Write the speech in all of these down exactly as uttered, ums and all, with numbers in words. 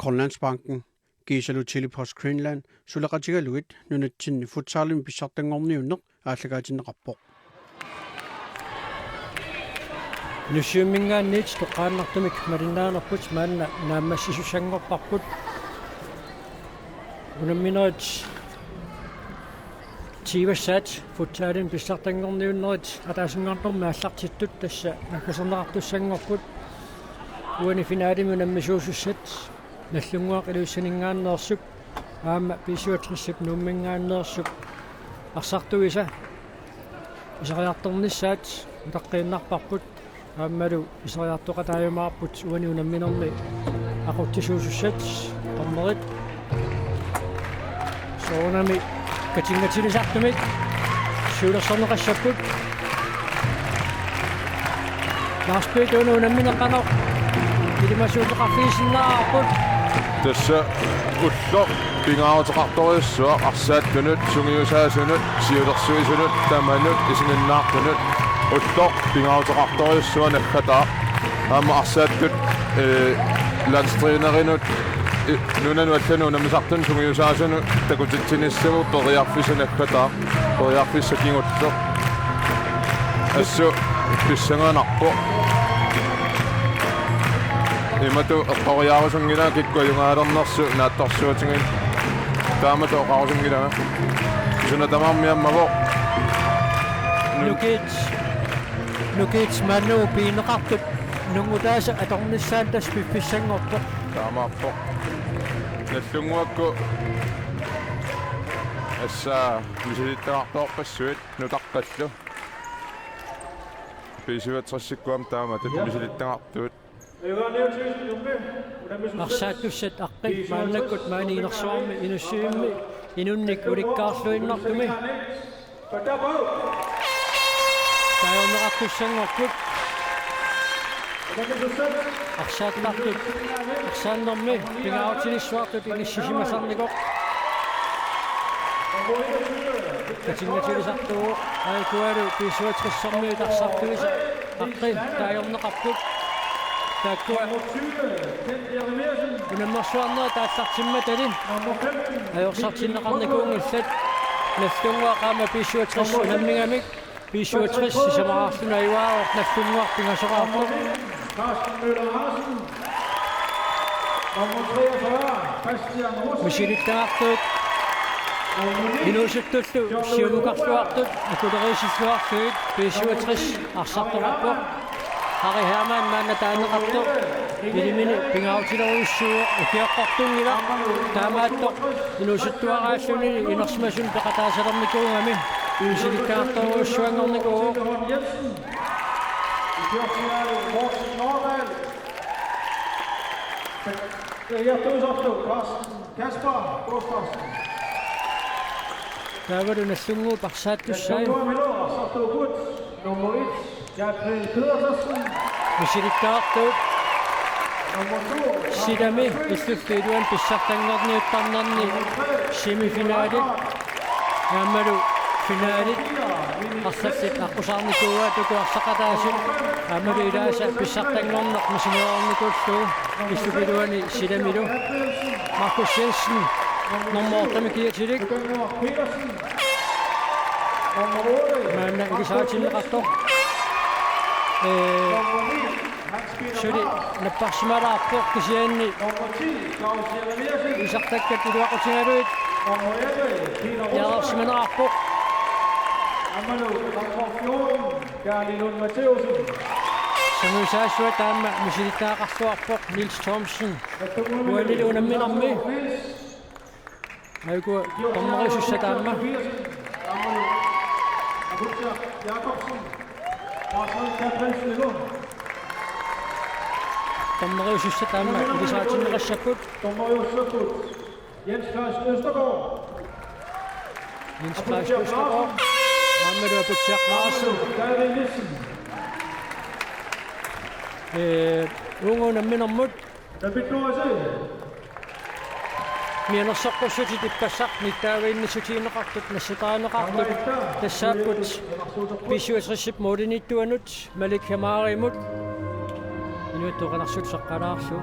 Grønlandsbanken kiisalu Tele-Post Greenland suleqatigalugit nunatsinni futsalimi pissartanngorniunneq aallakaatinneqarpoq. Nuussuumminngaanniit toqqaannartumik malinnaanerput maanna naammassisussanngorparput. Unamminerit tyvessaat futsalimi pissartanngorniunnerit ataasinngornermi aallartittut tassa naggaserneqartussanngorput. Uani finalemi unammisuusussat Nagdlunguaq Ilulissaninngaanneersup aamma B syvogtresip Nuumminngaanneersup arsartuisa iseriartornissaat utaqqiinnarparput. Aammalu iseriartoqataajumaarput uani unamminermi aqutsisuusussat dommerit. Soorunami katinngatilisartumik siulersorneqassapput. Lars Peter, una unammineq qanoq ilimasuuteqarfigisinnaavarput? Tassa ulloq pingaaruteqartorujussuaq arsaattunut, sungiusaasunut, siulersuisunut, tamanut, isiginnaartunut. Ulloq pingaaruteqartorujussuaq naggataaq. Aamma arsaattut, eh, landstrænerinut, eh, nunanut allanut unammisartunut sungiusaasunut takutitsinissamut periarfissaq naggataaq. Periarfissaq kingulleq. Assut pissanganarpoq. Imatut eqqoriaarusunngilanga kikkut ajugaalernersut naatsorsuutigineq. Taamatut oqarusunngilanga. Suna tamarmi ammavoq. Nukiit. Nukiit maannakkut pineqartut nunguttaasa atornissaanut tassa piffissanngorpoq. Taamaappoq. Nagdlunguakkut assaa misilittagaqartuarpassuit nutarpallu. B syvogtresikkut aamma taamatut misilittagaqartuut. Arsaattussat aqqi maannakkut maani inersuarmi inussivimmi inunnik ulikkaarluinnartumi. Taajorneqartussanngorput. Arsaattartut arsaannermi pingaarutilissuartut inissisimasarnikoq. Katinngatilisartuuvoq. Aikualu B syvogtresimiit arsartuisa aqqi taajorneqarput. Taakkua unammersuarnerat aallartimmatali ajorsartinneqarnikuunngillat. Nagdlunguaq aamma B syvogtres unammigamik. B syvogtres sisamaraarluni ajugaavoq Nagdlunguaq pingasoraartoq. Misilittagaqartuut inuusuttullu siumukarluartut akuleriissilluarlugit B syvogtres arsartoqarpoq. Harri Hermann maanna taaneqartoq ilimini pingaarutilerujussuuvoq, ukioqqortunngilaq, taamaattoq inuusuttuaraalluni inersimasumik peqataasalernikuugami misilittagaqartorujussuanngornikuuvoq. Taavalu Nagdlunguup arsaattussai. Nummer et, Gabriel Pedersen. Misilittagaqartuut. Nummer to, silami illullu iluani pissartanngorniuttarnerni semifinalit aammalu finalit arlallit aqqusaarnikuuaat uku arsaqataasut aammalu ilaasa pissartanngorneq misigereernikuullugu illup iluani silamilu. Markus Jensen nummer otte-mi kiatilik. Maanna ilisaritinneqartoq. Ee, suli napparsimalaarpoq kisianni ilisartakkat iluaqutigalugit piareersimanerarpoq. Sungiusaassuaq taama misilittagaqarluarpoq Niels Thomsen. Uanilu unamminermi. Aajukua dommeriusussat aamma. Dommeriusussat aamma ilisaritinneqassappat. Jens Claus Østergaard. Jens Claus Østergaard. Aammalu Aputsiaq Larsen. Ee, uunga unamminermut. Mianersoqqussutit ippassaq nittaaviinnissutigineqartut nassataaneqartut tassaapput B syvogtresip målimiittuanut Malik Hamarimut. Inuit toqanarsuut saqqalaarlu.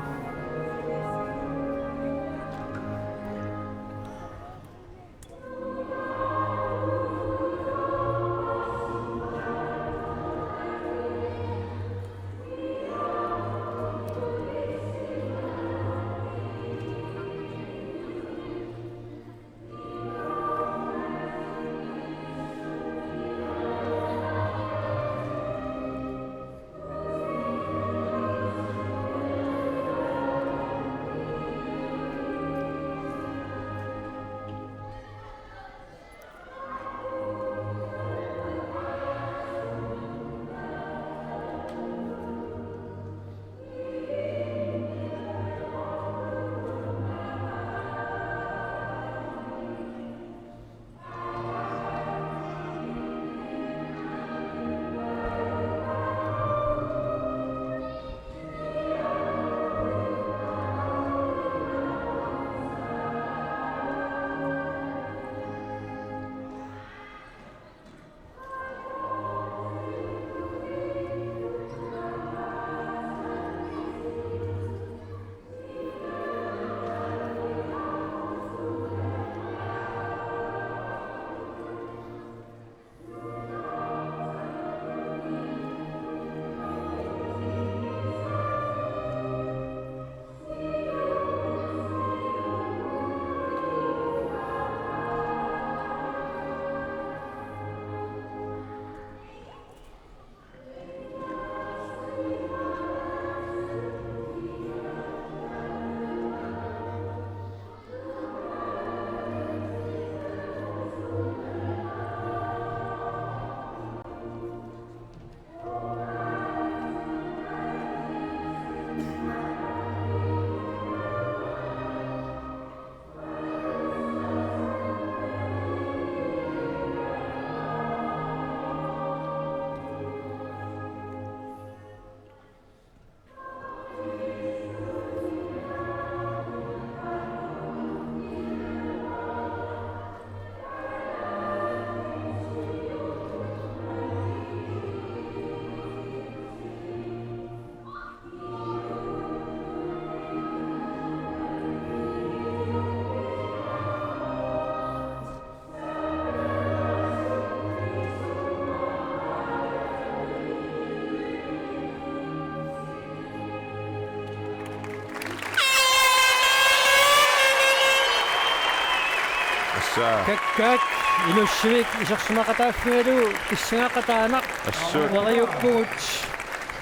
Kakkaak Inussivik isersimaqataaffigalugu pissanganaqataanaq. Assut. Neriuppugut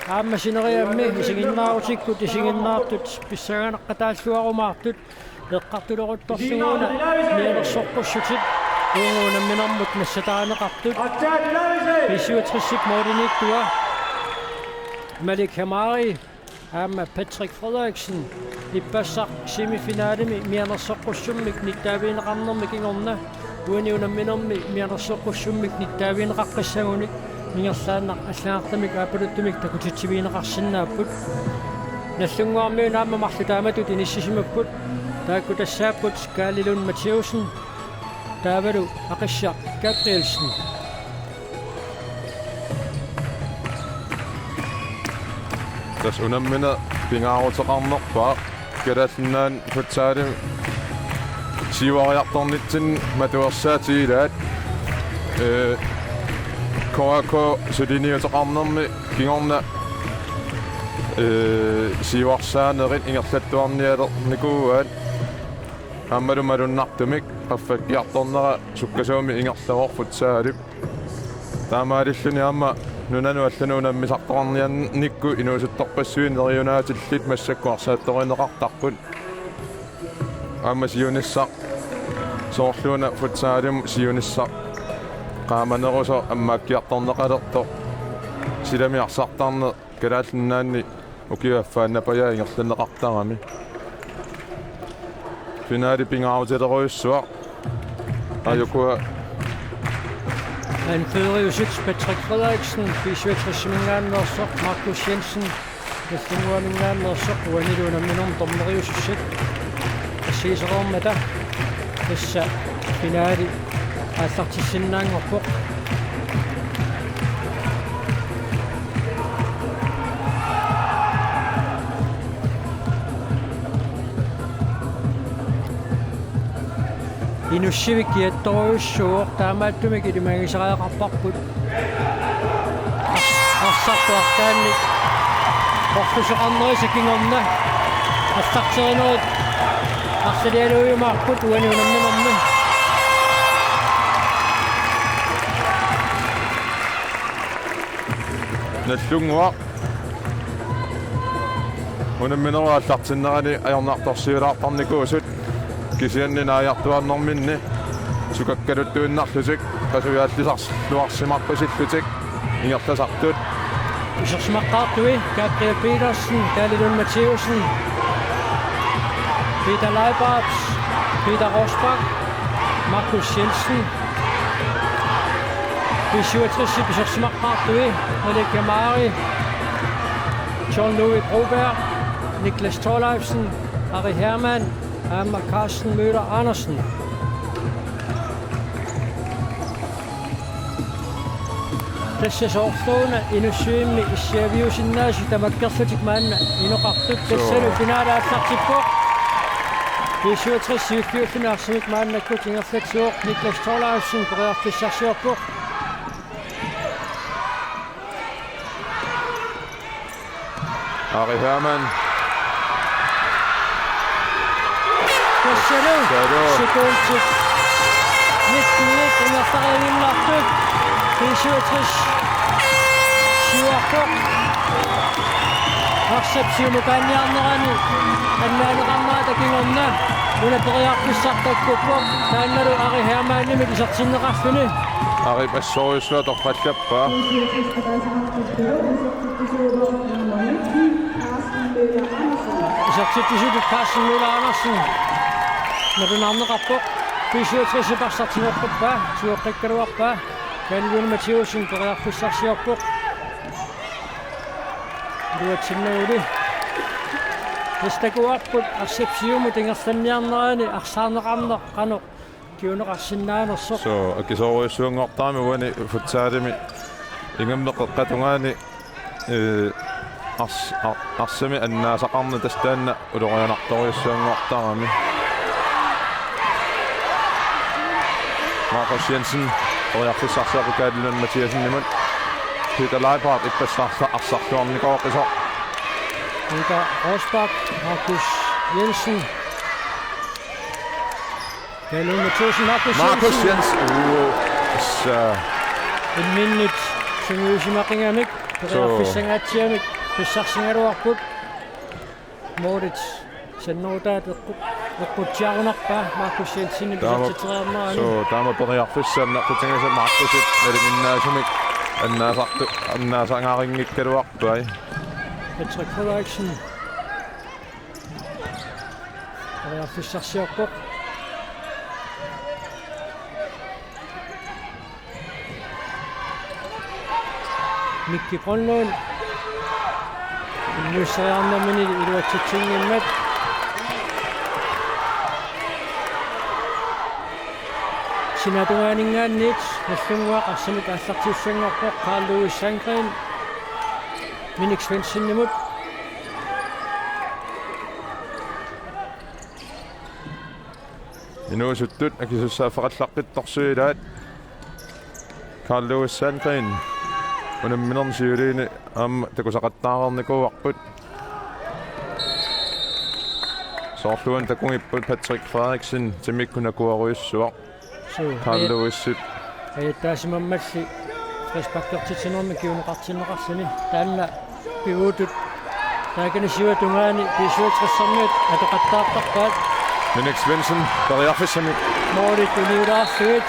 aamma sineriammi isiginnaarutikkut isiginnaartut pissanganaqataalluarumaartut eqqartuleruttorlugu una mianersoqqussutit uagut unamminermut nassataaneqartut. B syvogtres-ip målimiittua Malik Hamari aamma Patrick Frederiksen ippassaq semifinalemi mianersoqqussummik nittaavigineqarnermi kingorna uani unamminermi mianersoqqussummik nittaavigineqaqqissagunik ingerlaannaq allagartamik aappaluttumik takutitsivigineqarsinnaapput. Nagdlunguarmiut aamma marluk taamatut inissisimapput. Taakku tassaapput Kaali Lund Mathæussen taavalu Aqissaq Gabrielsen. Tassa unammineq pingaaruteqarnerpaaq Kalaallit Nunaanni futsalimi siuariartornitsinni matuersaatit ilaat, ee, K A K suliniuteqarnermi kingorna, ee, siuarsaanerit ingerlattuarnialernikuuaat. Aammalu malunnartumik qaffakkiartornera sukkasuumik ingerlavoq futsalip. Taamaalilluni aamma nunanut allanut unammisartoqarniannikkut inuusuttorpassuit neriunaatillit massakkut arsaattorineqartarput. Aamma siunissaq soorluuna futsalimut siunissaq qaamanerusoq ammaakkiartorneqalertoq silami arsartarneq Kalaallit Nunaanni ukiup affaannaapajaaq ingerlanneqartarami. Finale pingaarutilerujussuaq. Aajukua anføreriusut Patrick Frederiksen, B syvogtres-iminngaanneersoq, Markus Jensen, Nagdlunguaminngaanneersoq, uanilu unamminermi dommeriusussat assigiseqarmata. Tassa finale aallartissinnaanngorpoq. Inussivik kiattorujussuuvoq, taamaattumik ilimagisariaqarparput. Ars-, arsartuartaanni orlusoqarnerisa kingorna aallarterinerit arsalialuiumaarput uani unamminermi. Nagdlunguaq unamminerup aallartinnerani ajornartorsiulaartarnikuusut kisianni naajartuaannarminni sukakkaluttuinnarlutik qasujaallisarluarsimarpasillutik ingerlasartut. Isersimaqqaartui Gabriel Petersen, Kaali Lund Mathæussen, Peter Leibarth, Peter Rosbach, Markus Jensen. B syvogtres-ip isersimaqqaartui Malik Hamari, John Ludvig Broberg, Niklas Thorleifsen, Ari Hermann, aamma Carsten Møller Andersen. Tassa soorluuna Inussivimmi issiaviusinnaasut tamakkerlutik maanna inoqartut. Suu. Tassalu finaale aallartippoq. B syvogtres siulliulluni arsamik maannakkut ingerlatsivoq. Niklas Thorleifsen periarfissarsiorpoq. Ari Hermann. Tassalu. Tassalu. Sekundit nitten ingerlariaginnartut. B syvogtres siuarpoq. Arsap siumukaanniarnerani annaaneqarnerata kingorna una periarfissaq takkuppoq. Taannalu Ari Hermannimit isertinneqarluni. Arip assorujussuaq torrallappaa. Isertitsisutut Carsten Møller Andersen nalunaarneqarpoq. B syvogtres-ip arsaq tigoqqippaa, tigoqqikkaluarpaa. Kaali Lund Mathæussen periarfissarsiorpoq. Iluatsinnaguli. Tassa takuarput arsap siumut ingerlanniarnerani arsaarneqarneq qanoq kinguneqarsinnaanersoq. Suu, akisoorujussuanngortarami uani futsalimi ingammik qeqqata tungaani, ee, ars-, ar-, arsami annaasaqarneq tassa taanna ulorianartorujussuanngortarami. Markus Jensen periarfissarsiorpoq Kaali Lund Mathæussenimut. Peter Leibarth ippassaq arsarluarnikooqisoq. Peter Rosbach, Markus Jensen. Kaluummut tusind Markus Markus Jensen. Jensen. Uu, tassa. Imminnut sungiusimaqigamik, periarfissangaatsiamik, pissarsigaluarput. Målit sannerutaat eqqu-, eqqutsiarunarpaa Markus Jensenip Taama, isertitseriarnerani. Suu, taama periarfissaq aamma qutigisat Markusit nalinginnaasumik annaasartu-, annaasangaarinngikkaluarpai. Patrick Frederiksen. Periarfissarsiorpoq. Mikki Brønlund. Inuusseriarnermini iluatsitsinngimmat. Sinaatungaaninngaanniit Nagdlunguaq arsamik aallartiussanngorpoq Carl Louis Sandgreen. Minik Svendsenimut. Inuusuttut akisussaaffeqallaqqittorsuit ilaat. Carl Louis Sandgreen unamminermi siuliini aamma takusaqattaareernikuuarput. Soorluuna takugipput Patrick Frederiksen timikkut nakuarujussuaq. Suu, Carl Louisip. Ajattaasimammalli frisparkertitsinermi kinguneqartinneqarluni. Taanna pivuutut taakani siuatungaani B syvogtressermiut atoqattaartarpaat. Minik Svendsen periarfissamik. Målit uniulaarlugit.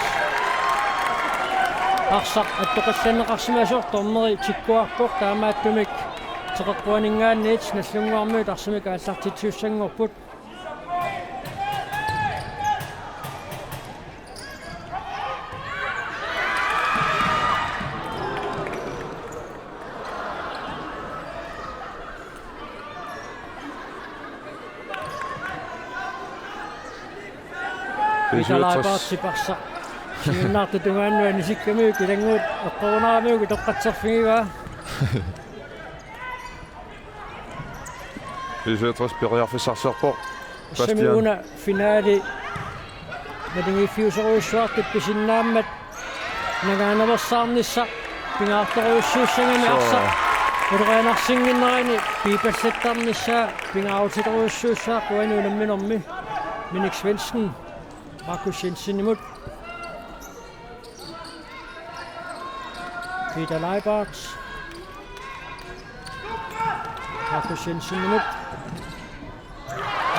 Arsaq attoqallanneqarsimasoq dommeri tikkuarpoq, taamaattumik teqeqquaninngaanniit Nagdlunguarmiut arsamik aallartitsiussanngorput. Nikolaj B syvogtres. Bartip arsaq siunnaartut tungaannut anisikkamiuk ilannguut eqqorunaramiuk itoqqatserfigivaa. B syvogtres periarfissarsiorpoq. Tassami Bastian. Una finale naligiiffiusorujussuartut pisinnaammat nangaanaveersaarnissaq pingaartorujussuussagami. Suu. Arsaq ulorianarsinnginnerani piipallattarnissaa pingaaruteqarujussuussaaq uani unamminermi. Minik Svendsen Markus Jensenimut. Peter Leibart. Markus Jensenimut.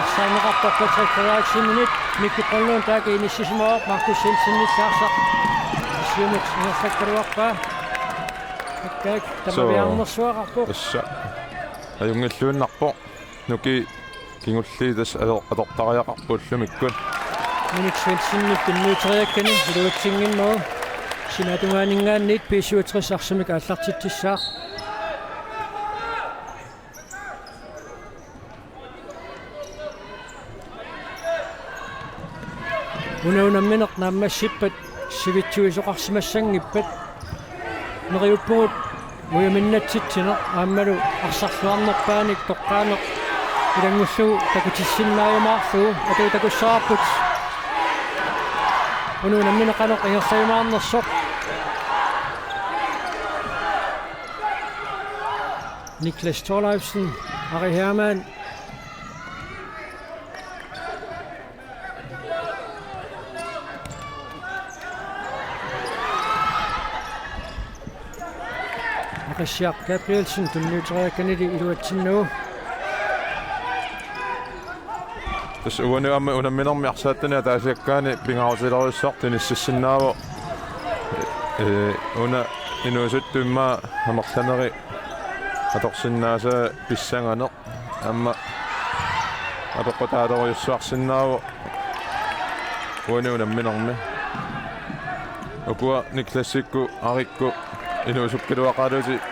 Arsaanneqarpoq Patrick Frederiksenimit. Mikki Brønlund taakku inissisimavoq Markus Jensenip arsaq. Siumut ingerlakkaluarpaa. Akkaak. Suu. Tamaviaarnersuaqarpoq. Tassa. Ajunngilluinnarpoq. Nukiit kingulliit tassa ator-, atortariaqarput ullumikkut. Minik Svendsenip tunniuteriakkani iluatsinngimmagu. Sinaatungaaninngaanniit B syvogtres arsamik aallartitsissaaq. Una unammineq naammassippat sivitsuisoqarsimassanngippat. Neriuppugut ujaminnatsitsineq aammalu arsarluarnerpaanik toqqaaneq ilanngullugu takutissinnaajumaarlugu. Atuutakkussavarput. Una unammineq qanoq ingerlajumaarnersoq. Niklas Thorleifsen, Ari Hermann. Aqissiaq Gabrielsen tunniuteriakkanili iluatsinnagu. Tassa uani aamma unamminermi arsaattani ataasiakkaani pingaarutilerujussuartut inississinnaavoq. Ee, una inuusuttut immaqa amerlanerit atorsinnaasaat pissanganeq. Aamma apeqqutaalerujussuarsinnaavoq uani unamminermi. Ukua Niklasikkut Arikkut inuusukkaluaqaalutik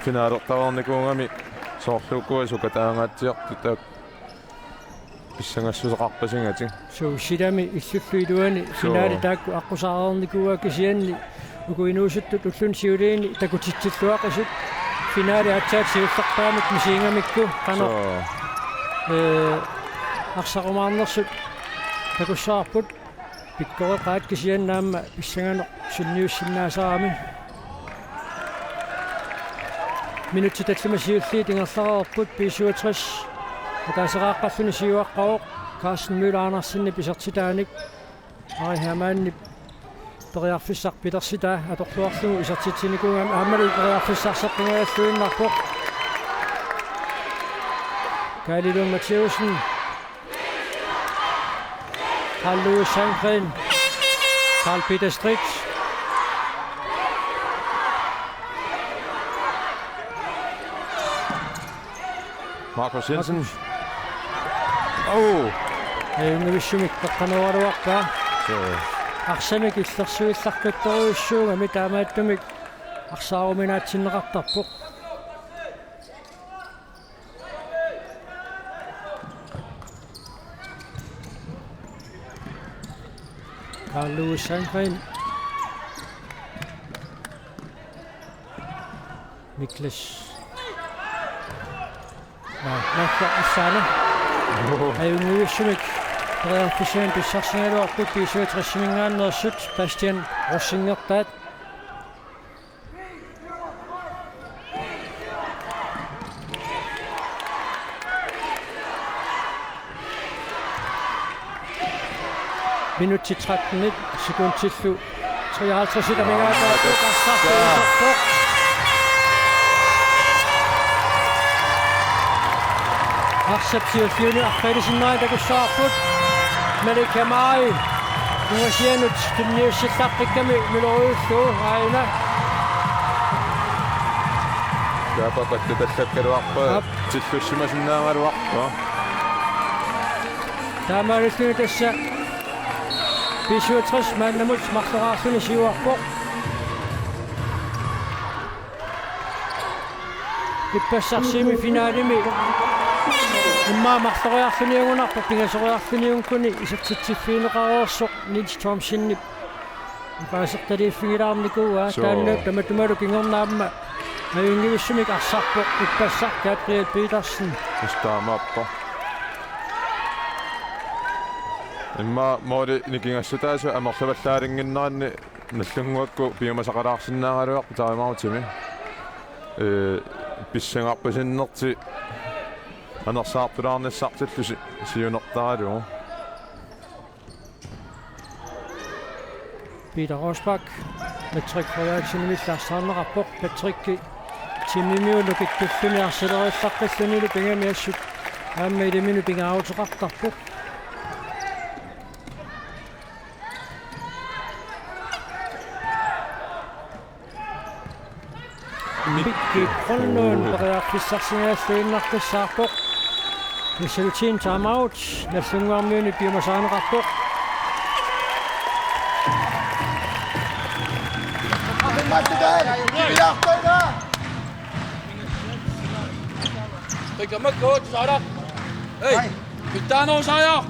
finalertareernikuugamik soorlu ukua sukataangaatsiartut taakku pissangassuseqarpasingatik. Suu, silami illullu iluani. Suu. Finale taakku aqqusaareernikuuaa kisianni uku inuusuttut ulluni siuliini takutitsilluaqisut finale aatsaat siullerpaamik misigigamikku qanoq. Suu. Ee, arsarumaarnersut takussavarput. Pikkoreqaat kisianni aamma pissanganaq sunniussinnaasarami. Minutsit tallimat siulliit ingerlareerput, B syvogtres ataaseraqqalluni siuaqqavoq Carsten Møller Andersenip isertitaanik. Ari Hermannip periarfissaq pilersitaa atorluarlugu isertitsinikuugami aammalu periarfissarseq pingajalluinnarpoq. Kaali Lund Mathæussen. Carl Louis Sandgreen. Carl Peter Stridt. Markus Jensen. Oh! Ajunngivissumik peqqaneraluarpaa. Suu. Arsamik illersuillaqqittorujussuugami taamaattumik arsaaruminaatsinneqartarpoq. Carl Louis Sandgreen. Niklas. Naa, Niklas Assaana. Ajunngivissumik periarfissanik pissarsigaluarput B syvogtres-iminngaanneersut Bastian Rosing-ertaat. Minutsit tretten sekundillu treoghalvtreds amigaataarpoq, arsaq piiserpoq. Arsap siulliuni arpalisinnaanngilaq takussavarput. Malika Maj. Ungasianut tunniussillaqqikkami miloriullu aina. Taava pattutallakkaluarpaa. Aap. Tillussimasinnaagaluarpaa. Taamaalilluni tassa B syvogtres maannamut marloraarluni siuarpoq. Ippassaq semifinalimi immaqa marloriarluniugunarpoq, pingasoriarluniunnguni isertitsiffigineqareersoq Niels Thomsenip ipaasertaliiffigilaarnikuuaa. Suu. Taanna tamatumalu kingorna aamma ajunngivissumik arsarpoq ippassaq Gabriel Petersen. Tassa taamaappoq. Immaqa mooli nikingassutaasut amerlavallaalinnginneranni Nagdlunguakkut piumasaqalaarsinnaagaluarput timeoutimi. Ee, pissangarpasinnertik anersaartulaarnissartillu si-, siunertaralugu. Peter Rosbach, Patrick Frederiksenimillu arsaarneqarpoq, Patrick timimiullu kittulluni arsaleriallaqqillunilu pigami assut aamma iliminut pingaaruteqartarpoq. Mikki Grønlund periarfissarsigalluinnartussaavoq. Isertitsin timeout, Nagdlunguarmiunit piumasarineqarpoq. Takuuk saaraq. Hej. Pitsaanut saaraq.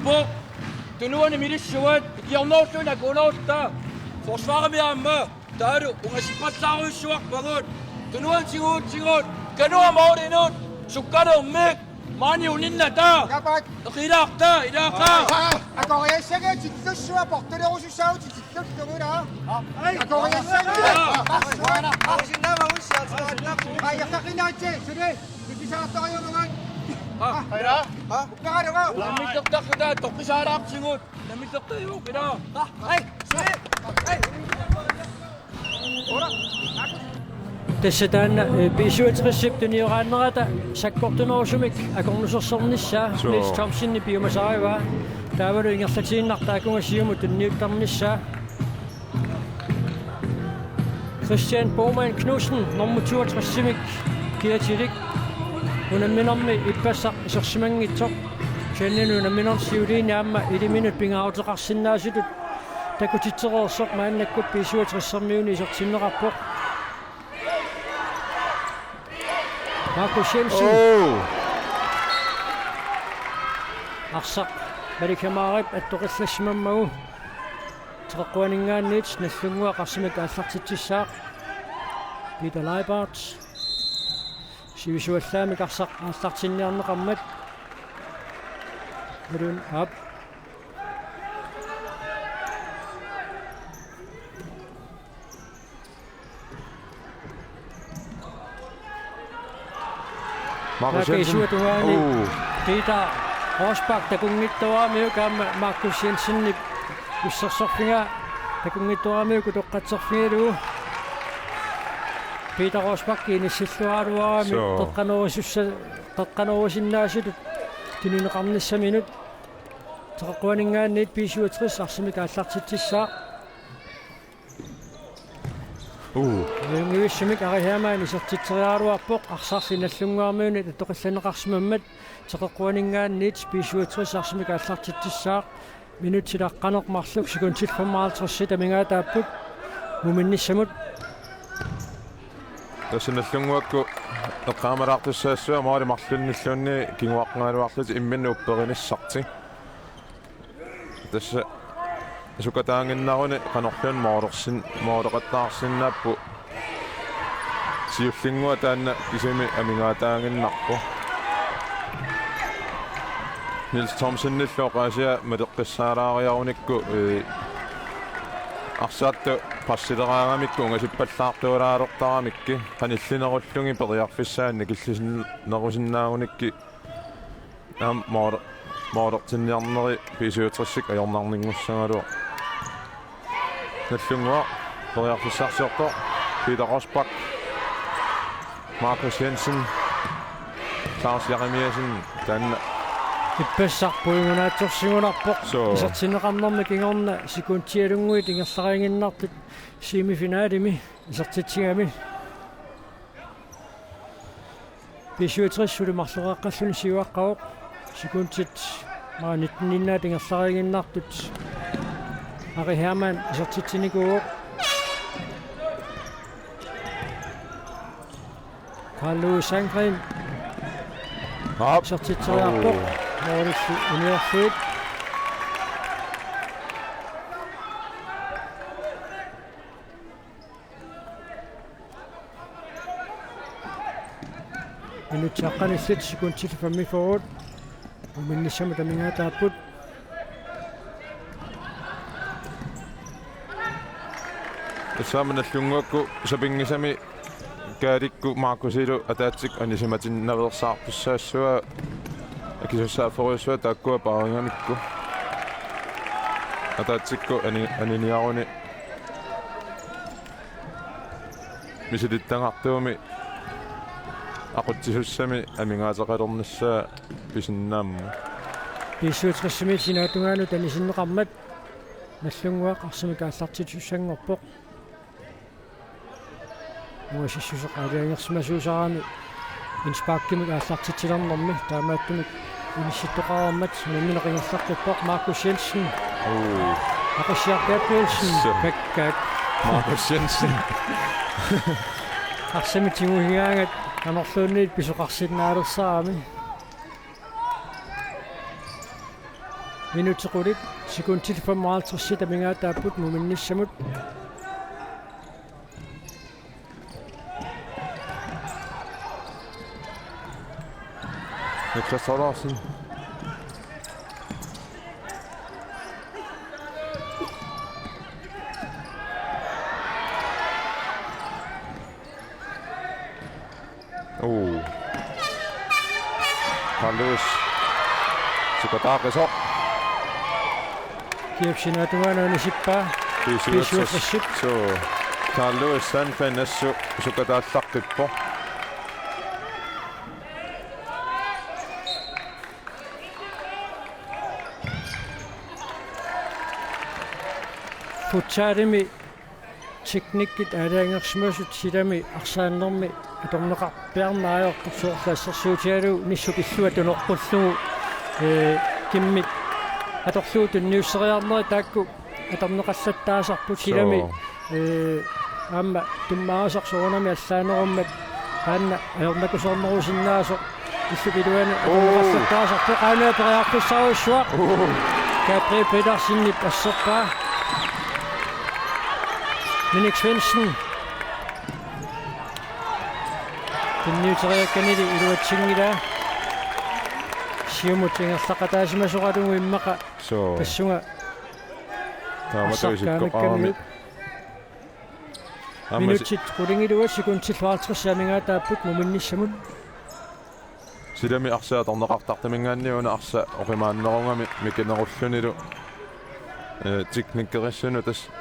Tunuani milissuat, ikiornerulluunniit akuunerulluta. Forsvarimi aamma. Taavalu ungasippallaarujussuarpagut. Tunuani tiguutsigut. Kanua moolinut. Sukkanermik. Maani uninnata. Napat. Eqilaarta, ilaaqa. Aa, akoriassagiga tillussuaq portalerusussaavutit tillullugula. Aa. Akoriassagiga. Aa. Aa, iqaqinaatsi, suli. Pikisaartariumagat. Aa. Aa. Aa. Ukkaarama. Nammilertarluta toqqisaalaartigut. Nammilertarluta. Aa. Hej. Hej. Tassa taanna, eh, B syvogtres-ip tunioraannerata sakkortunerusumik akornusersornissaa. Suu. Niels Thomsen piumasarivaa. Taavalu ingerlatiinnartoq akunga siumut tunniuttarnissaa. Christian Bormann Knudsen, nummer toogtres-imik kiatilik. Unamminermi ippassaq isersimanngitsoq. Kisianni unamminermi siuliini aamma iliminut pingaaruteqarsinnaasutut takutitsereersoq maannakkut B syvogtres-ermiunit isertinneqarpoq. Markus Jensen. Oh. Arsaq Malika Marip attoqqillassimammagu. Teqeqquaninngaanniit Nagdlunguaq arsamik aallartitsissaaq. Peter Leibarth. Sivisuallaamik arsaq aallartinniarneqarmat. Malun aap. Markus Jensen. Taakku isuata tungaani. Uu. Peter Rosbach takunngitsooramiuk aamma Markus Jensenip Ussersorfiga takunngitsooramiuk utoqqatserfigalugu. Peter Rosbach inissilluaraluarami. Soo. Qeqqanoorisussa-, qeqqanoorusinnaasutut tunineqarnissaminut. Teqeqquaninngaanniit B syvogtres arsamik aallartitsissaaq. Uu. Ajunngivissumik Ari Hermann isertitseriaraluarpoq, arsarli Nagdlunguarmiunit attoqqillanneqarsimammat. Teqeqquaninngaanniit B syvogtres arsamik aallartitsissaaq. Minutsit aqqaneq-marluk sekundit femoghalvtreds amigaataapput muminnissamut. Tassa Nagdlunguakku eqqaamalaartussaassavaat måli marlunnilluunniit kinguaqqagaluarlutik imminnut upperinissartik. Tassa sukataaginnaruni qanorluunniit målersin-, måleqattaarsinnaapput. Siullinnguaq taanna kisimi amigaataaginnarpoq. Niels Thomsenillu oqaasia maleqqissaalaariarunikku, ee, arsaattu pressileraangamikku ungasippallaartualaalertaramikku qanillinerullugit periarfissaannik killisinnerusinnaagunikkit. Aamma mål-, målertinniarneri B syvogtres ajornarninngussagaluaq. Nagdlunguaq periarfissarsiortoq. Peter Rosbach. Markus Jensen. Lars Jeremiassen. Taanna. Ippassaq pointiunaatsorsigunarpoq. Soo. Isertinneqarnermi kingorna sekundialunnguit ingerlariiginnartut semifinalimi isertitsigami. B syvogtres suli marloqaqqalluni siuaqqavoq. Sekundit maani nitteninnaat ingerlariiginnartut Ari Hermann isertitsinikuuvoq. Carl Louis Sandgreen. Aap. Isertitseriarpoq. Oo. Målillu uniorlugu. Minutsit aqqanillit sekundit femogfyrre. Muminnissamut amigaataapput. Tassa aamma Nagdlunguakku sapinngisamik Kaalikkut Markusilu ataatsikkut anisimatinnaveersaartussaassavaat, akisussaafferujussuaq taakkua paarigamikku. Ataatsikkut ani-, aniniaruni misilittagartuumik aqutsisussami amigaateqalernissaa pisinnaammata. B syvogtres-imi sinaatungaanut anisinneqarmat Nagdlunguaq arsamik aallartitsisussanngorpoq. Uasissuseq aalajangersimasuusarami indsparkimik aallartitsilernermi taamaattumik inissittoqarmat unammineq ingerlaqqippoq Markus Jensen. Oo. Aqissiaq Gabrielsen. Soo. Pakkaak. Markus Jensen. Arsamik tigusigaangat amerluunniit pisoqarsinnaalersarami. Minutsit qulit sekundit femoghalvtreds amigaataapput muminnissamut. Niklas Thorleifsen. Oo. Carl Lewis. Sukataaqisoq. Kiep sinaatungaanut anisippaa. B syvogtres. B syvogtres. Soo. Carl Lewis Sandgreen assut sukataallaqqippoq. Futsalimi teknikkit aalajangersimasut silami arsaannermi atorneqarpiarneq ajortoq, soorlu assersuutigalugu nissut illuata noqqullugu, ee, kimmik atorlugu tunniusseriarneri taakku atorneqallattaasarput silami. Soo. Ee, aamma tummarisaq soorunami allaanerummat taanna ajornakusoornerusinnaasoq illup iluani. Oo. Atorneqallattaasarpoq, aana periarfissarujussuaq. Oo. Gabriel Petersenip asserpaa. Minik Svendsen. Tunniuteriakkanili iluatsinngilaa. Siumut ingerlaqataasimasoralugu immaqa. Soo. Tassunga. Taama arsaq tavisikkoqarami. Kaamikkammiuk. Aamma si- Minutsit qulingiluat sekundit halvtreds amigaataapput muminnissamut. Silami arsaq atorneqartartaminngaanniit una arsaq oqimaannerugami mikinerullunilu. Eh, teknikerissanut tassa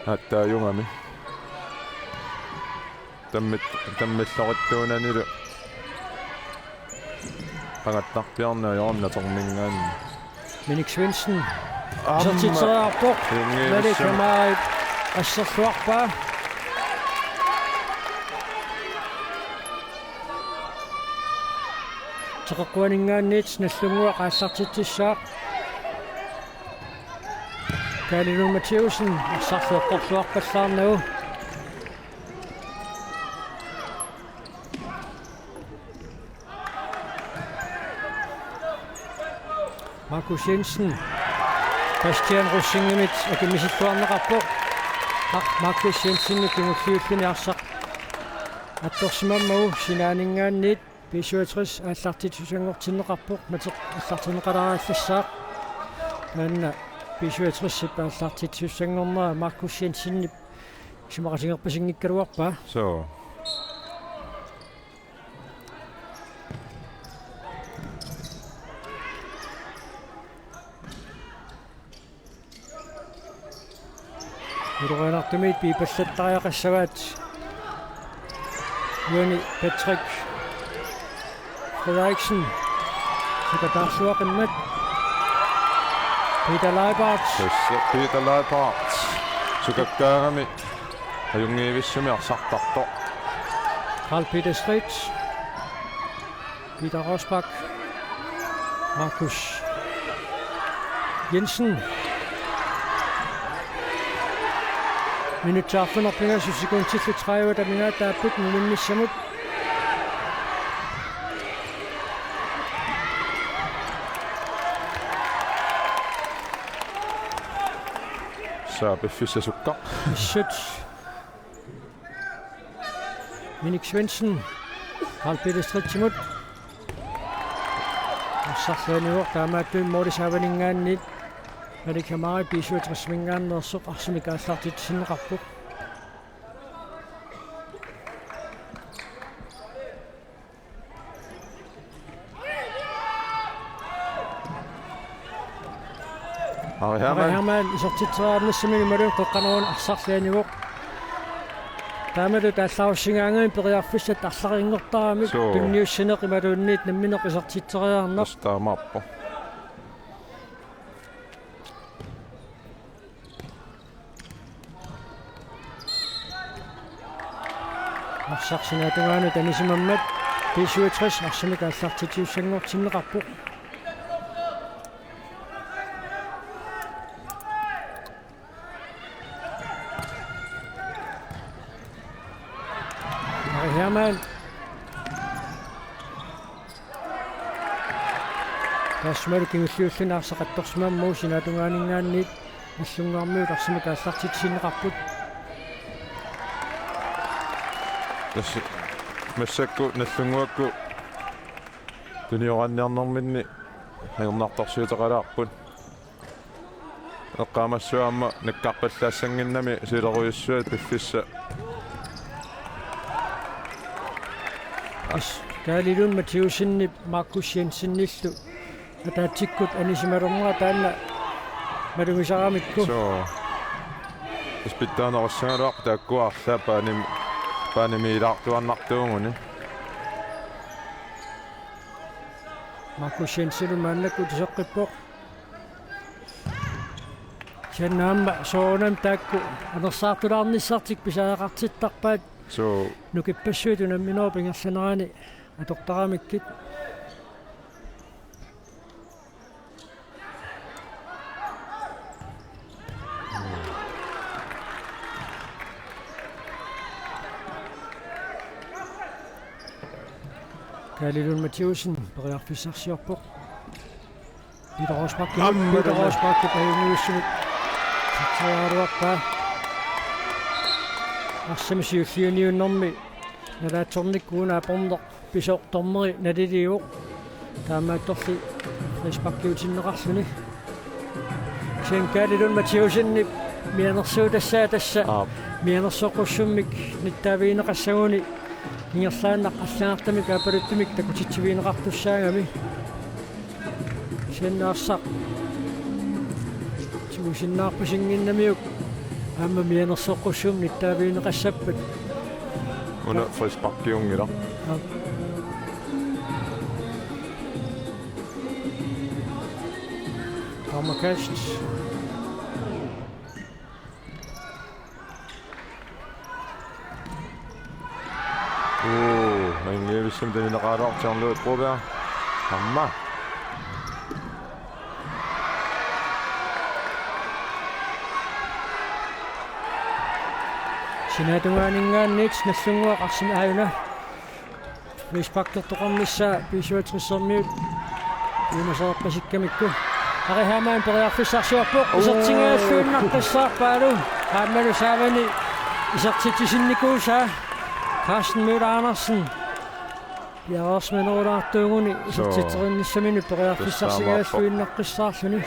aatsaajugami. Tammit-, tammillorittuunanilu qangattarpiarneq ajornartorminngaanniit. Minik Svendsen. Aamma. Isertitseriarpoq. Malik Hemaaip asserluarpaa. Teqeqquaninngaanniit Nagdlunguaq aallartitsissaaq. Kaali Lund Mathiussen arsarlu eqqorluarpallaarnagu. Markus Jensen. Bastian Rosingimit akimmisilluarneqarpoq. Aa, Markus Jensenip kingulliulluni arsaq attorsimammagu sinaaninngaanniit B syvogtres aallartitsissanngortinneqarpoq, Malik aallartinneqalaarallassaaq. Taanna B syvogtresip aallartitsissanngornera Markus Jensenip isumaqatigerpasinngikkaluarpaa. So. Ulorianartumik piipallattartariaqassavaat. Uani Patrick Frederiksen. Sukataarluaqimmat. Peter Leibart. Tassa Peter Leibart. Sukakkaangami. Ajunngivissumik arsartartoq. Carl Peter Strid. Peter Rosbach. Markus Jensen. Minutsit arfineq-pingasut sekundillu tredive amigaataapput nunummissamut. Saa piffissaq sukkaq. Assut. Minik Svendsen. Carl Peter Stridtimut. Arsarluanivoq, taamaattumik målip saavaninngaanniit Malik Hemaaip B syvogtresiminngaanneersoq arsamik aallartitsinneqarpoq. Ari Hermann. Ari Hermann isertitseriarnissaminngaanniit imaluunniit qeqqaneruneq arsarluanivoq. Taamalu taallarussingaangamik periarfissat arlariinngortaramik. Suu. Tunniussineq imaluunniit nammineq isertitseriarneq. Tassa taamaappoq. Arsaq sinaata tungaanut anisimammat B syvogtres arsamik aallartitsissanngortinneqarpoq. Ari Hermann. Taassumalu kingulliulluni arsaq attorsimammagu sinaata tungaaninngaanniit Nagdlunguarmiut arsamik aallartitsinneqarput. Tassa massakkut Nagdlunguakkut tunioranniarnerminni ajornartorsiuteqalaarput. Eqqaamassavat aamma nakkarpallaassanngimmat silerujussuaq piffissaq. As, Kaali Lund Mathiussenip Markus Jensenillu ataatsikkut anisimalermara taanna malugisaramikku. Suu. Ispitaanerussagaluaq taakkua arlaat paanim-, paanimiilaartuaannartuuguni. Markus Jensenillu maannakkut iseqqippoq. Kisianni aamma soorunami taakku anersaartulaarnissartik pisariaqartittarpaat. Suu. Nukippassuit unamminerup ingerlanerani atortaramikkit. Kaali Lund Mathiussen periarfissarsiorpoq. Peter Rosbach, aamma Peter Rosbach ajunngivissumik. Satsaaruarpaa. Arsamik siulliuniunnermi nalaatsornikkut una aporneq pisoq dommeri naliliivoq. Taamaattorli frisparkiutinneqarluni. Kisianni Kaali Lund Mathiussenip mianersuutassaa tassa. Aap. Mianersoqqussummik nittaavigineqassaguni ingerlaannaq allagartamik aappaluttumik takutitsivigineqartussaagami. Kisianni arsaq Ilusinnaarpasinnginnamiuk aamma mianersoqqussummik nittaavigineqassappat. Una frisparkiunngilaq. Aap. Dommerkast. Uu, Ajunngiivissumik tunineqaraluartoq John Louis Broberg. Aamma. Sinaatungaaninngaanniit Nagdlunguaq arsim aajuna. Frisparkertoqarnissaa B syvogtressermiut iumasaarpasikkamikku. Ari Hermann periarfissarsiorpoq. Uu. Isertingajalluinnaqqissaarpaalu. Aammalu saavani isertitsisinnikuusaa Carsten Møller Andersen. Piareersimanerulaartuuguni. Soo. Isertitserinnissaminut periarfissarsigajalluinnaqqissaarluni.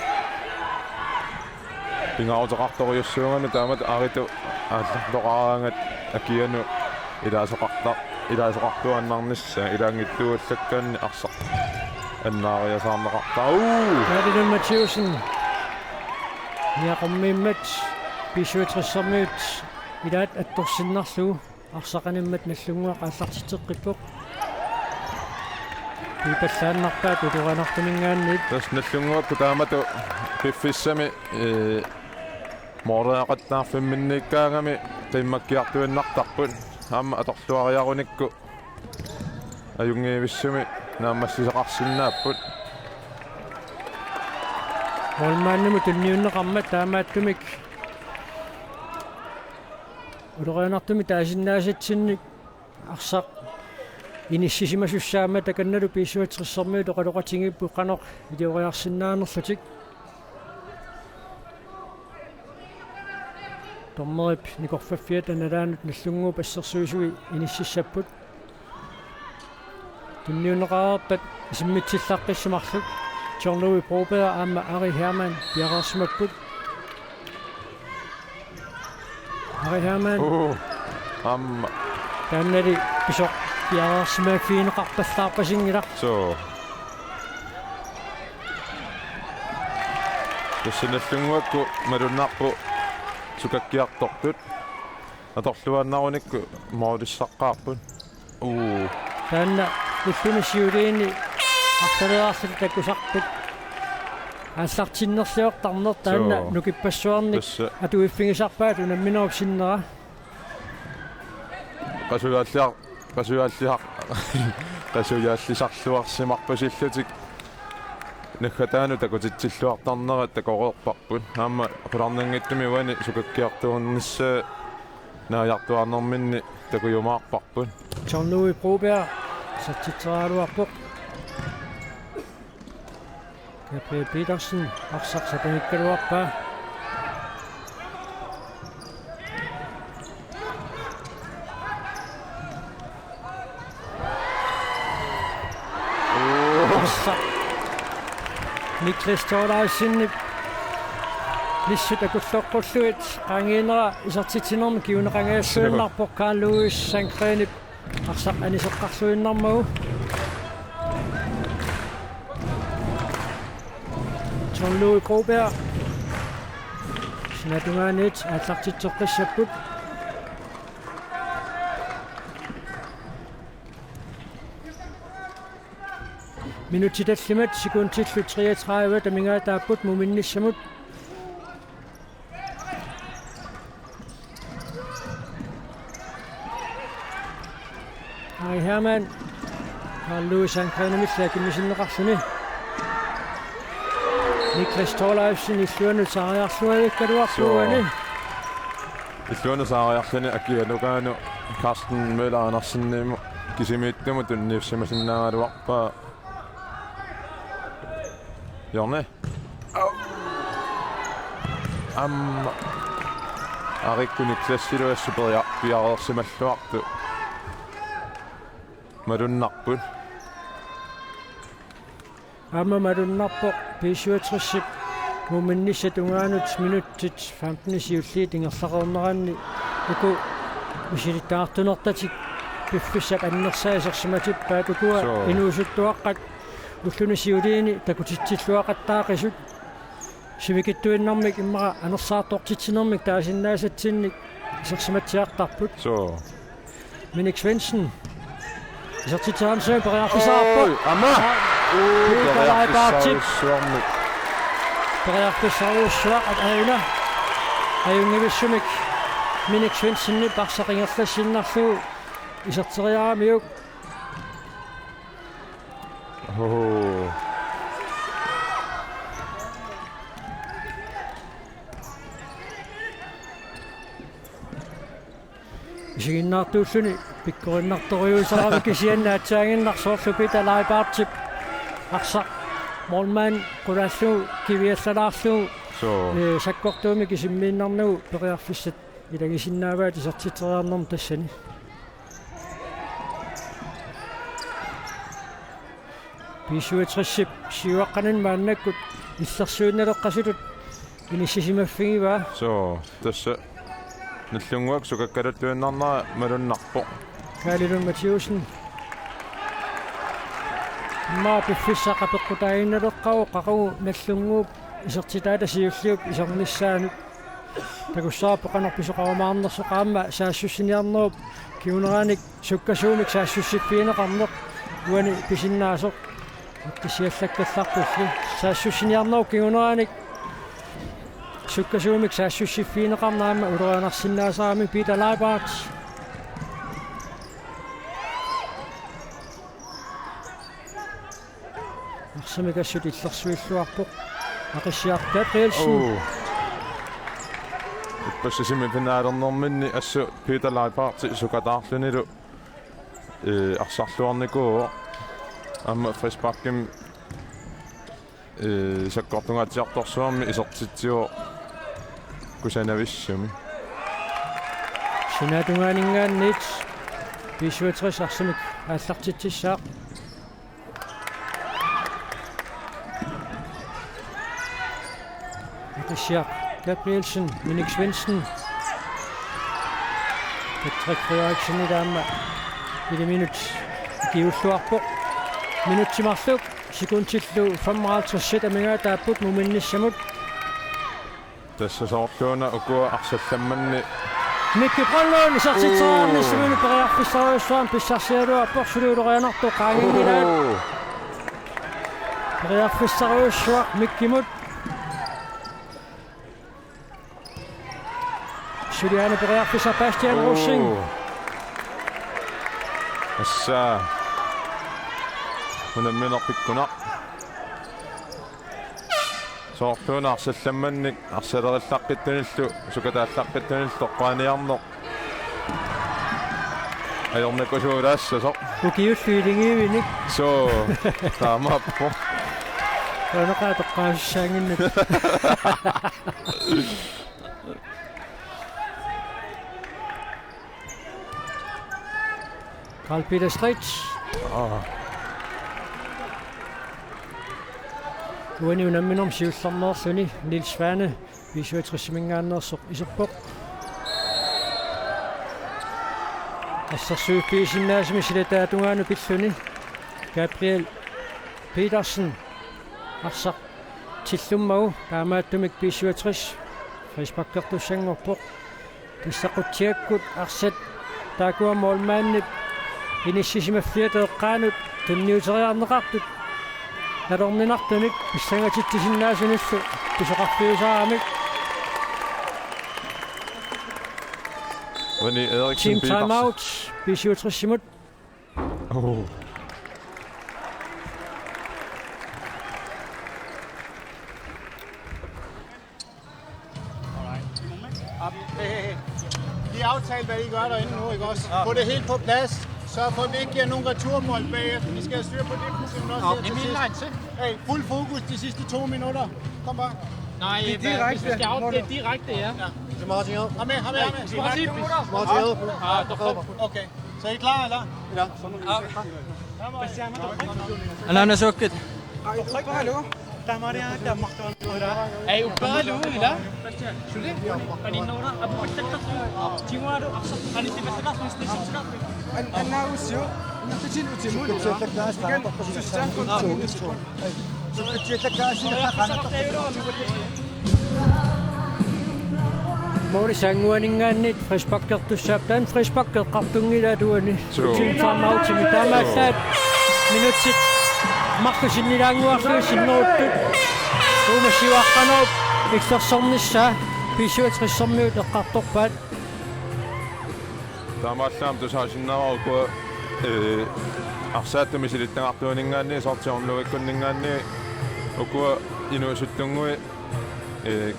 Pingaaruteqartorujussuugami taamatut Aritut aallartoqaraangat akianut ilaasoqarta-, ilaasoqartuaannarnissaa ilaanngitsuullakkaanni arsaq annaariasaarneqartarpoq. Uu! Ferdinand Mathiussen. Niaqormiimmat B syvogtressermiut ilaat attorsinnarlugu. Arsaq animmat Nagdlunguaq aallartitseqqippoq. Piipallaannarpaat ulorianartuminngaanniit. Tassa Nagdlunguakkut taamatut piffissami, ee, mooriaqattaarfimminniikkaangami qiimmakkiartuinnartarput. Aamma atorluariarunikku Ajunngiivissumik naammassisaqarsinnaapput. Målmandimut tunniunneqarmat taamaattumik ulorianartumik taasinnaasatsinnik arsaq inissisimasussaammat takannalu B syvogtressermiut oqaloqatigiipput qanoq ilioriarsinnaanerlutik. Dommerip nikorfaffiata nalaanut Nagdlunguup assersuisui inississapput. Tunniunneqareerpat isimmitsillaqqissi marluk John Louis Broberg aamma Ari Hermann piareersimapput. Ari Hermann. Uu, aamma. Taannali pisoq piareersimaaffigineqarpallaarpasinngilaq. Soo. Tassa Nagdlunguakkut malunnarpoq sukakkiartortut. Atorluaannarunikku moorisaqqaarput. Uu. Taanna ulluni siuliini artaleersit takusarput. Aallartinnerliortarneq taanna. Soo. Nukippassuarnik. Tassa. Atuiffigisarpaat unamminerup sinnera. Qasujaallisiar-, qasujaallisiar-, qasujaallisarluarsimarpasillutik. Naggataanut takutitsilluartarnerat takoreerparput. Aamma qularnanngitsumik uani sukakkiartuinissaa naajartuarnerminni takujumaarparput. John Louis Broberg isertitseriaraluarpoq. Gabriel Petersen arsaq sapangikkaluarpaa. Niklas Thorleifsenip nissut akulloqqullugit qaangiinnera isertitsinermi kinguneqangajalluinnarpoq Carl Louis Sandgrenip arsaq aniseqqarluinnarmagu. John Louis Broberg. Sinaatungaaniit aallartitseqqissapput. Minutsit tallimat sekundillu treogtredive amigaataapput muminnissamut. Ari Hermann. Carl Louis Sandgrenimilli akimmisinneqarluni. Niklas Thorleifsen illuanut saariarluavikkaluarpoq uani. Soo. Illuanut saariarluni akianukaanu Carsten Møller Andersenimut kisimiittumut tunniussimasinnaagaluarpaa. Hjørne. Au. Aamma. Arikkut Niklasilu assut peria-, piareersimalluartoq. Malunnarput. Aamma malunnarpoq B syvogtresip muminnissap tungaanut minutsit femten siulliit ingerlareerneranni uku misilittaartunertatik piffissap annersaa isersimatippaat ukua. Soo. Inuusuttuaqqat ulluni siuliini takutitsilluaqattaaqisut. Sivikitsuinnarmik immaqa anersaartortitsinermik taasinnaasatsinnik isersimatsiartarput. Suu. Minik Svendsen. Isertitseriarnermik periarfissaqarpoq. Oi, aamma. Aa, uu, Peter Leibartip. Periarfissarujussuarmik. Periarfissarujussuaq aajuna. Ajunngivissumik Minik Svendsenip arsaq ingerlassinnarlugu iserteriaramiuk. Uu. Isiginnaartuulluni pikkorinnartorujussuarami kisianni aatsaannguaq soorlu Peter Leibartip arsaq målmand qulaallugu kiviallalaarlugu. Suu. Ee, sakkortuumik isimmiinnarnagu periarfissat ilagisinnaavaat isertitseriarnermut tassani. B syvogtresip siuaqqanini maannakkut illersuinnaleqqasutut inissisimaffigivaa. Suu, tassa Nagdlúnguaq sukakkaluttuinnarnera malunnarpoq. Kaali Lund Mathæussen. Immaqa piffissaq apeqqutaaginnaleqqaarpoq qaqugu Nagdlúnguup isertitaata siulliup isernissaanut. Takussavarput qanoq pisoqarumaarnersoq aamma saassussiniarnerup kinguneranik sukkasuumik saassussiffigineqarneq uani pisinnaasoq. Kisiallakkallarpulli. Saassussiniarnerup kinguneranik sukkasuumik saassussiffigineqarneq aamma ulorianarsinnaasarami Peter Leibart. Arsamik assut illersuilluarpoq. Aqissiaq Gabrielsen. Uu. Ippassaq semifinalernerminni assut Peter Leibart sukataarlunilu, ee, arsarluarnikuuvoq. Aamma frisparkimik, ee, sakkortungaatsiartorsuarmik isertitsivoq kusanavissumik. Sinaatungaaninngaanniit B syvogtres arsamik aallartitsissaaq. Aqissiaq Gabrielsen, Minik Svendsen. Patrick Frederiksen aamma iliminut ikiulluarpoq. Minutsit marluk sekundillu femoghalvtreds amigaataapput muminnissamut. Tassa soorluuna ukua arsallammanni. Mikki Brønlund isertitseriarnissaminut periarfissarujussuarmik pissarsiaraluarpoq, suli ulorianartoq qaanginngilaat. Uu. Periarfissarujussuaq Mikkimut. Suliaana periarfissaq Bastian Rosing. Uu. Tassa unammineq pikkunaq. Soorluuna arsallammannik arsalerillaqqittunillu sukataallaqqittunillu toqqaaniarneq ajornakusuulaassasoq. Ukiullu iligiivinik. Suu, taamaappoq. Qanoq toqqaasussaannginnatsigit. Carl Peter Street. Aa. Uani unamminermi siullermeerluni Niels Svane B syvogtres-iminngaanneersoq iserpoq. Assersuiffigisinnaasumik silataata tungaanut pilluni Gabriel Petersen arsaq tillummagu, taamaattumik B syvogtres frisparkertussanngorpoq. Tassa qutsiakkut arsat taakkua målmandip inissisimaffiata eqqaanut tunniuteriarneqartut nalorninartunik pissangatitsisinnaasunillu pisoqarfiusaramik. René Eriksen Petersen. Team timeout B syvogtres-imut. Oh. Alright. Op. Hey, hey, hey. Vi har aftalt, hvad I gør derinde nu, ikke også? Ja. Få det helt på plads. Sørg for, at vi ikke giver nogen returbold bagefter. Vi skal have styr på det problem også her til sidst. Hey, fuld fokus de sidste to minutter. Kom bare. Nej, det er direkte, hvis vi skal af-, det er direkte, ja. Ja. Kom med, kom med, kom med. Direkte. Okay. Så I er klar, eller? Ja. Ananasukit. Ai, uppalu, ila. Suli. Qaninneruna apuuttaktarlu. Tingualu arsaq qanittipallataarlu, stissuttaarlu. An-, annaagussiuk, unnartitin utimut. Ikan, sussaanngortut. Sukkatsiallakkaasi. Sukkatsiallakkaasi. Målip saannguaninngaanniit frisparkertussaavoq, taanna frispark eqqartunngilaat uani. Suu. Team timeoutimi taamaallaat minutsit marluk sinnilaannguarlugit sinneruttut. Uuma siuaqqanerup illersornissaa B syvogtressermiut eqqartorpaat. Taamaallaat tusaasinnaavara uku, eh, arsaattut misilittagartuuninngaanniit, soorlu John Lewickunninngaanniit, uku inuusuttunnguit, eh,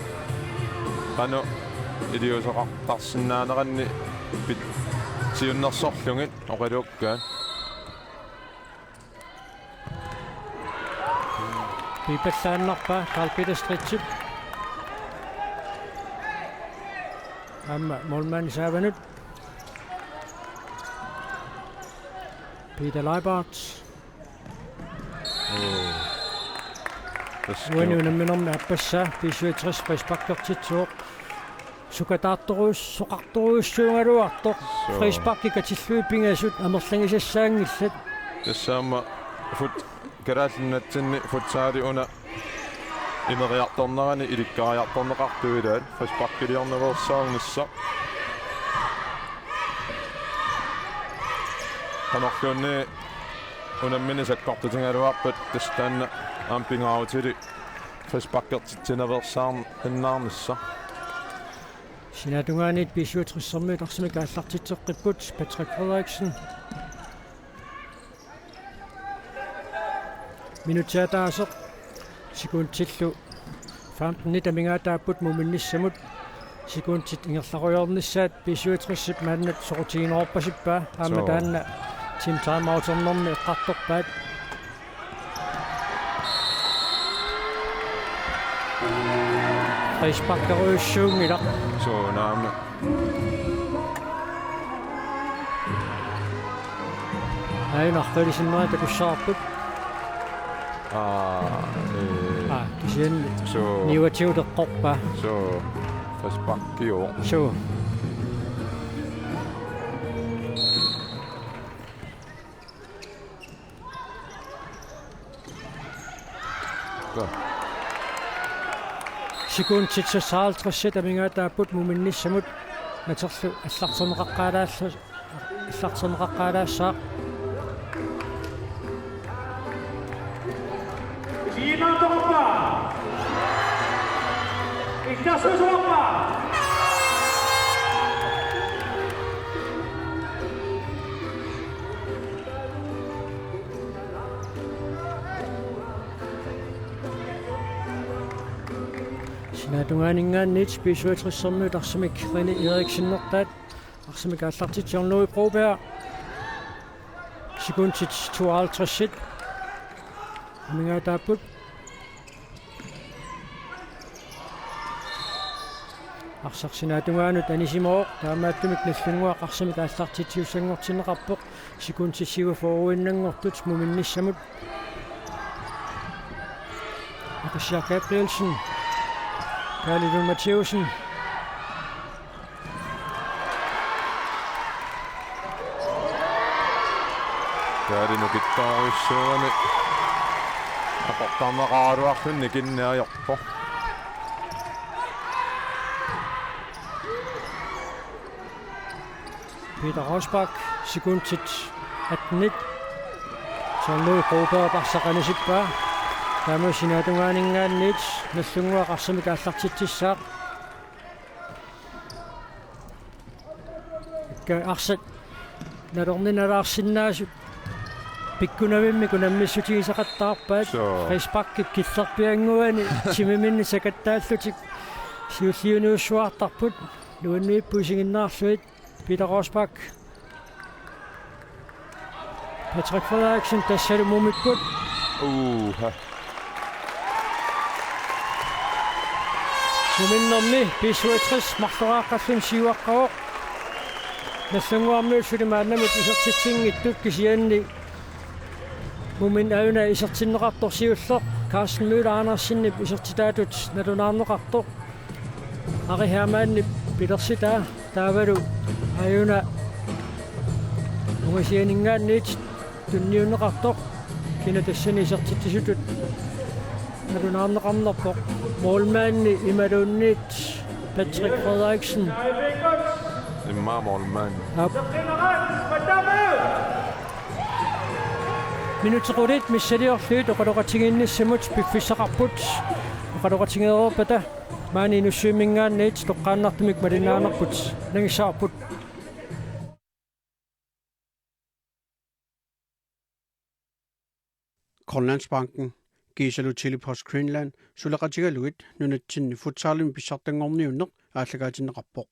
qanoq iliuuseqartarsinnaanerannik pit-, siunnersorlugit oqaluukkaat. Pipallaannarpaa Karl Peter Stridtip. Aamma målmandip saavanut. Peter Leibart. Uu. Tassa uani unamminermi aappassaa B syvogtres frisparkertitsivoq. Sukataartoruus-, soqartorujussuugaluartoq. Suu. Frisparkit katillugit pingasut amerligisassaanngillat. Tassa aamma fut-, Kalaallit Nunatsinni futsali una imeriartornerani ilikkariartorneqartoq ilaat, frisparkiliornaveersaarnissaq. Qanorluunniit unammineq sakkortutigaluarpat tassa taanna aamma pingaarutilik frisparkertitsinaveersaarn-, -innaarnissaq. Sinaatungaaniit B syvogtressermiut arsamik aallartitseqqipput, Patrick Frederiksen. Minutsit ataaseq, sekundillu femtenit amigaataapput muminnissamut. Sekundit ingerlarujoornissaat B syvogtresip maanna soqutigineqarpasippaa, aamma suu. Taanna team timeouternermi eqqartorpaat. Frisparkerujussuunngilaq. Suu, naamik. Aajuna arpalisinnerit takussavarput. Aa, ee. Aa, kisianni. Suu. Niuatigut eqqorpaa. Suu. Frisparkiuvoq. Suu. Sekundit seksoghalvtreds amigaataapput muminnissamut, naterlu allarterneqaqqaalaallu-, allarterneqaqqaalaassaaq. Sinaatungaaninngaanniit B syvogtressermiut arsamik René Eriksenertaat, arsamik aallartitsivoq John Louis Broberg. Sekundit tooghalvtreds amigaataapput. Arsaq sinaatungaanut anisimavoq, taamaattumik Nagdlunguaq arsamik aallartitsisussanngortinneqarpoq, sekundit syvogfyrreuinnanngortut muminnissamut. Aqissiaq Gabrielsen. Kaali Lund Mathæussen. Kaali nukittorujussuugami aportarneqaraluarluni kinniajorpoq. Peter Rosbach, sekundit attenit. John Louis Broberg arsaq anisippaa. Taama sinaatungaaninngaanniit Nagdlunguaq arsamik aallartitsissaaq. Ikka arsaq nalorninalaarsinnaasut pikkunavimmik unammissutigisaqattaarpaat. Suu. Frisparkip killerpiannguani timiminnik sakattaallutik siulliuniussuartarput. Nuanniipput isiginnaarlugit. Peter Rosbach. Patrick Frederiksen, tassalu mumipput. Uha. Muminnermi B syvogtres marloraaqqalluni siuaqqavoq. Nagdlunguarmiut suli maannamut isertitsinngitsut, kisianni muminnit aajuna isertinneqartoq siulleq Carsten Møller Andersenip isertitaatut nalunaarneqartoq. Ari Hermannip pilersitaa taavalu aajuna ungasianinngaanniit tunniunneqartoq, kina tassani isertitsisutut nalunaarneqarnerpoq. Målmandi imaluunniit Patrick Frederiksen. Immaqa målmand. Aap. Minutsit qulit missiliorlugit oqaloqatigiinnissamut piffissaqarput. Oqaloqatigeereerpata maani Inussivimminngaanniit toqqaannartumik malinnaanerput nangissavarput. Grønlandsbanken kiisalu Tele-Post Greenland suleqatigalugit nunatsinni futsalimi pissartanngorniunneq aallakaatinneqarpoq.